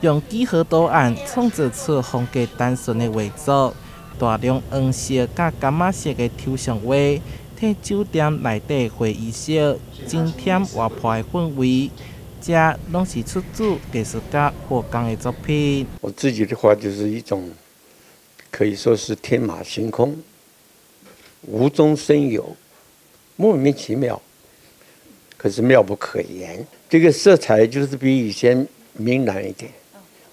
用幾何圖案創造出風格單純的畫作，大量黃色佮柑仔色的抽象畫，替酒店內底會議室增添活潑的氛圍。這攏是出自藝術家霍剛的作品。我自己的話就是一種，可以說是天馬行空、無中生有、莫名其妙，可是妙不可言。這個色彩就是比以前明朗一點。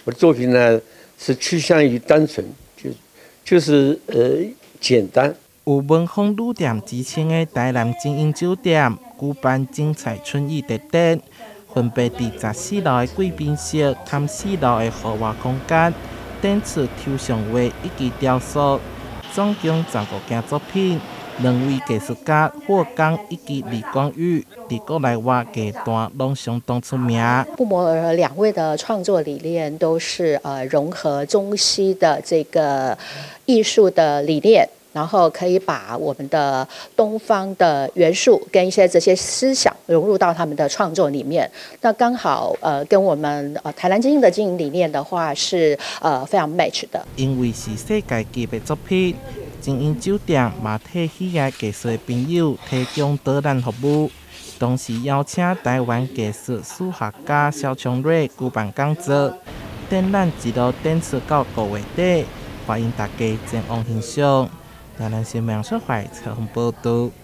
我的作品呢是趨向於單純，就是簡單。有文風旅店之稱的台南晶英酒店舉辦精彩春意特展，分別佇14樓的貴賓室兼4樓的戶外空間展出抽象畫以及雕塑，總共15件作品。兩位藝術家霍剛以及李光裕，佇國內外藝壇攏相當出名。不謀而合，兩位的創作理念都是融合中西的這個藝術的理念，然後可以把我們的東方的元素跟一些這些思想融入到他們的創作裡面。那剛好跟我們台南晶英的經營理念的話是非常 match 的。因為是世界級的作品，晶英酒店嘛替喜愛藝術的朋友提供導覽服務，同時邀請台灣藝術史學家蕭昌瑞舉辦講座，展覽一路展出到5月底，歡迎大家前往欣賞。台南新聞出懷採訪報導。